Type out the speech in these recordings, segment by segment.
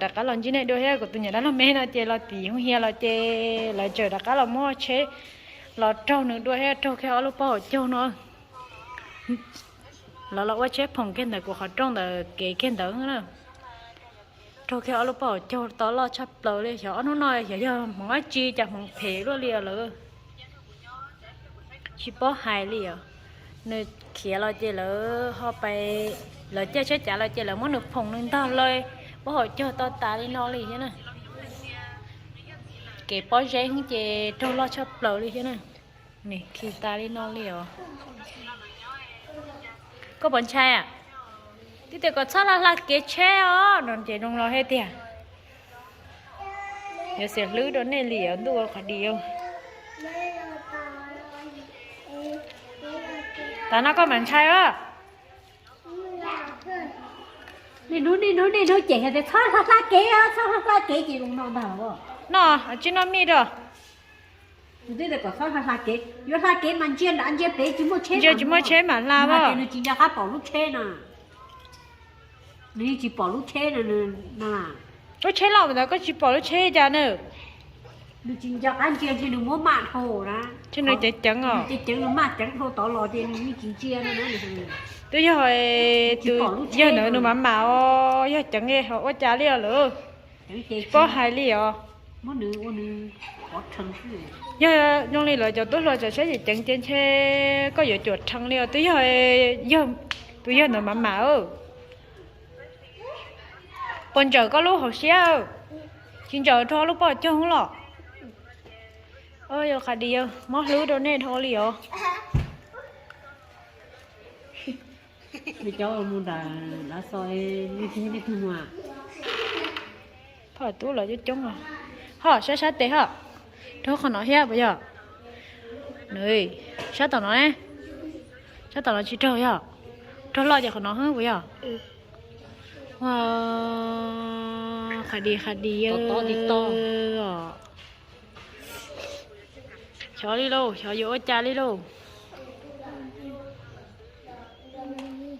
Rov qab los ntsib nej dua thiab, kuv tus niam dab laug me no ces los tim Hoo Hias los ces lawv tseem rov qab los muab tsheb los raug nws dua thiab, raug kiag ob lub pob hauv caug no. Lawv los ua tsheb phoom kiag ntawm kuv qhov rooj ntawm kev kiag ntawd na. Raug kiag ob lub pob hauv caug to loj tshaj plaws li. Xyov ob hnub no xyov yog hmoov dab tsi cas hmoov phem luaj li os lawm. Tsis paub hais li os. Nws khiav los ces lawv ho pais, lawv caij tsheb cav los ces lawv muab nws phoom nws ntog lawm, pob hauv caug to tas li no li thiab na. Kev pob zeb ces raug loj tshaj plaws li thiab na. Nws khi tas li no li os. Koj puas ntshai? Tib tias kom txhob hla hla kev tsheb os no ces zoo los thiab tiag. Yuav xiam hlwb rau nej li os ntuj qhov dis. Tam no koj mam ntshai os. Niaj hnub niaj hnub niaj hnub cem hais tias txhob hla hla kev, txhob hla hla kev ces zoo no ntag. No tsis noj mij rau. Tus twb tias kom txhob hla hla kev, yuav hla kev mas ntsia nrad ntsia pem tsis muaj tsheb, ntsia tsis muaj tsheb mam hla os. Nws tsis nco qab pom lub tsheb no. Nws yeej tsis pom lub tsheb no. Lub tsheb loj ntawd koj tsis pom lub tsheb cas na? Nws tsis nco qab ntsia ntshe nws muab maj dhau na. Ntshe nws ceev ceev os. Ceev ceev nws maj ceev dhau tod los ces nws yeej tsis ntsia no na. Twb yog tus yawg ntawd nws mam mam os, yog ceev ho ua cas li os lawm. Tsis paub hais li os. Yog zoo li lawv cov tub hluas cov saib ceev ceev ces ntshe koj yuav cuam rhees li os. Twb yog tus yawg ntawd mam mam. Puas ntsawm koj lub hauv siab? Tsis ntsawm rau lub pob caug los. Yog qhov dis mob hlwb rau nej dhau li os. Cov mus nram lav xo, nej tug mus. Phaj tub los coob coob os. Ho sab sab tes ho. Raug qhov no thiab puas yog? Sab tom no ne. Sab tom no tsis raug yog? Raug loj ces qhov no puas yog? Qhov dis qhov dis os. Xyov li lauj, xyov yuav ua cas li lauj.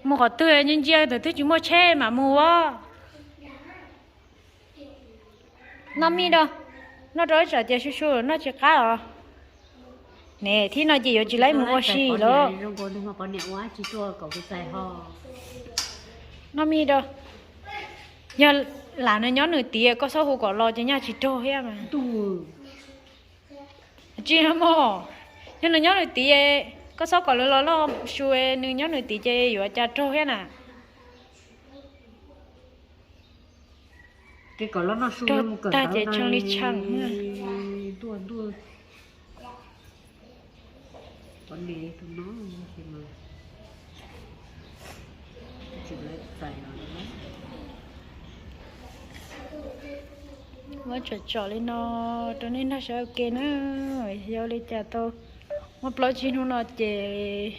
Mus qhov twg ntsia ntsia tus twg tsis muaj tsheb mam mus as. Noj mij rau, noj rau ib tsam ces su su noj tsis qab os. Ne thib no ces yuav tsis laib mus ua si lawm. Noj mij rau. Yog lam nws nyob nws tid koj txhob hu kom los ces nyaj tsis raug thiab mas. Tsis no mog, yog nws nyob nws tid, koj txhob kom lawv los loj su, nws nyob nws tid ces yuav cas raug thiab na. Raug tag ces tshee li tshee. Muab tsom tsom li no rau nej nrog saib ua ke na. Yog ua li cas tau muaj plaub tsib hnub no ces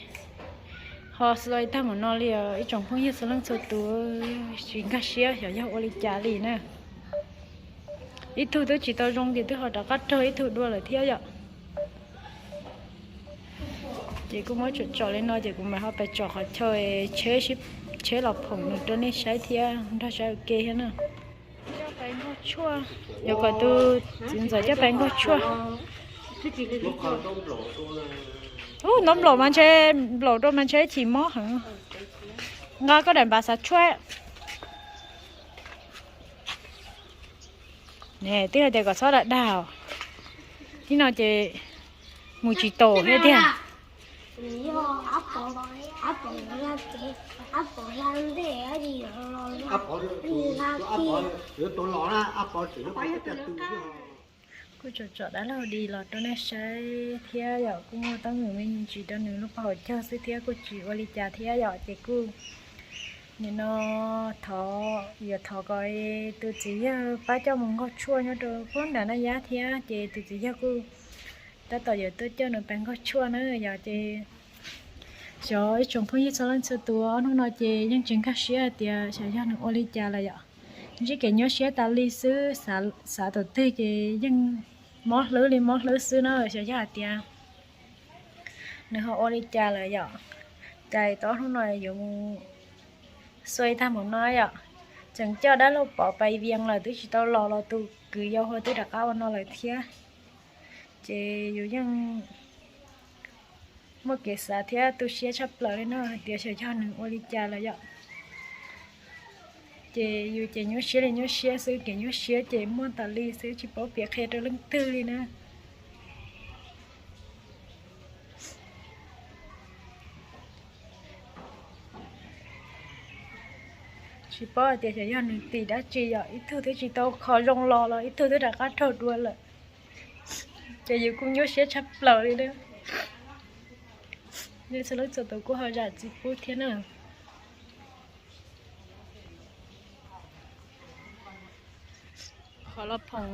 ho xaus li tag mus no li os ib tsoom phooj ywg txhua leej txhua tus. Tsis nkag siab xyov yog ua li cas li na. Ib tug twb tsis tau zoo ces twb ho rov qab raug ib tug dua lawm thiab yom. Ces kuj muab tsom tsom li no ces kuv mam ho pais tsom qhov chaw tsheb, tsheb los phoom nws rau nej saib thiab nrog saib ua ke thiab na. Coj pais nkaug tshuaj, yuav kom tus txiv ntxawm coj pais nkaug tshuaj. Ub, ntaub nplaum mas ntshe, nplaum rau mas ntshe chim mob heev. Nqa koj daim npav xav tshuaj. Ne twb hais tias kom txhob dag dag os. Ib no ces mus tsis taus thiab tiag. Kuj tsom tsom dab laug di los rau nej saib thiab yom, kuj muaj teeb meem me ntsis rau nws lub paj hauv caug xwb thiab kuj tsis ua li cas thiab yom, ces kuj nim no thov, yuav thov kom tus txiv yawg pab coj mus nkaug tshuaj nyob rau puag nram Naj Yab thiab ces tus txiv yawg kuj tab tom yuav tuaj coj nws pais nkaug tshuaj na yom, ces xyov ib tsoom phooj ywg txhua leej txhua tus, ob hnub no ces yeej tsis nkag siab hais tias xyov yog nws ua li cas lawm yom. Ntsib kev nyuaj siab tas li xwb, xav tom twg ces yeej mob hlwb li mob hlwb xwb na, xyov yog hais tias nws ho ua li cas lawm yom. Cas tau ob hnub no yuav mus xuas tag mus no yom. Tseem coj dab laug Pov pais Vias lawm twb tsis tau los los tus kwv yau ho twb rov qab ua no lawm thiab. Ces yus yeej muaj kev xav thiab tu siab tshaj plaws li no hais tias xyov yog nws ua li cas lawm yom. Ces yus ces nyuaj siab li nyuaj siab xwb, kev nyuaj siab ces muaj tas li xwb, tsis paub piav qhia rau leej twg li na. Tsis paub hais tias xyov yog nws tim dab tsi yom, ib tug twb tsis tau kho zoo los los ib tug twb rov qab raug dua lawm. Ces yus kuj nyuaj siab tshaj plaws li na. Nej txhua leej txhua tus kuj ho zam txim pub thiab na. Qhov los phoom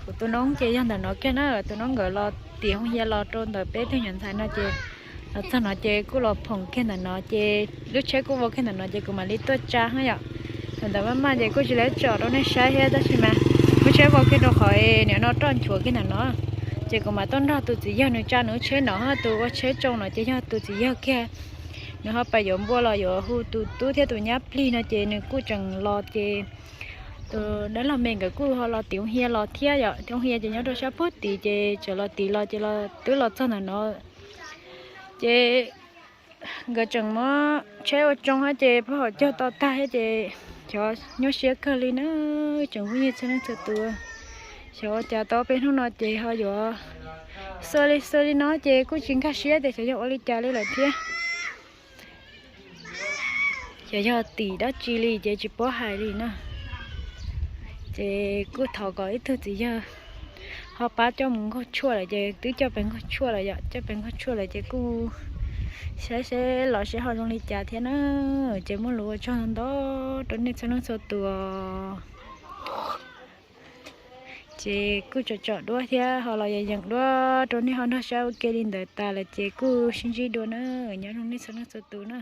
kuv tus noob ces yog ntawm no kiag na, tus noob nkawd los tim Hoo Hia los rau ntawm peb tug nyuam ntxhais no ces los txog no ces kuj los phoom kiag ntawm no ces lub tsheb kuj vau kiag ntawm no ces kuv mam li tuaj tsa hab yom. Thaum ntawd maj maj ces kuj tsis lawv tsom rau nej saib thiab tab sis mas lub tsheb vau kiag rau qhov niam no roj nchuav kiag ntawm no. Ces kuv mam tuaj nrog tus txiv yawg nws tsa nws lub tsheb no, tus ua tsheb tsoo no ces yog tus txiv yawg kiag. Nws ho pais yuav npua los yuav hu tus tub thiab tus nyab plig no ces nws kuj tseem los ces tus dab laug me nkawd kuj ho los tim Hoo Hia los thiab yom. Hoo Hia ces nyob rau sab puag tid ces tseem los tim los ces twb los txog ntawm no. Ces nkawd tseem muab tsheb ua tsoo hab ces pab hom cog to tag thiab ces xyov nyuaj siab kawg li na. Tseem phooj ywg txhua leej txhua tus, xyov ua cas tau peb hnub no ces ho yuav xua li xua li no ces kuj tsis nkag siab tias xyov yog ua li cas li lawm thiab. Xyov yog tim dab tsi li ces tsis paub hais li na. Ces kuj thov kom ib tug txiv yawg ho pab coj mus nkaug tshuaj lawm ces twb coj pes nkaug tshuaj lawm yom, coj pes nkaug tshuaj lawm ces kuj saib seb los seb ho zoo li cas thiab na. Ces muaj lus ua tsaug ntau rau nej txhua leej txhua tus. Ces kuj tsom tsom duab thiab ho los yeem yeem duab rau nej ho nrog saib ua ke li ntawd tas lawm ces kuj sib ntsib dua na. Nyob zoo nej txhua leej txhua tus na.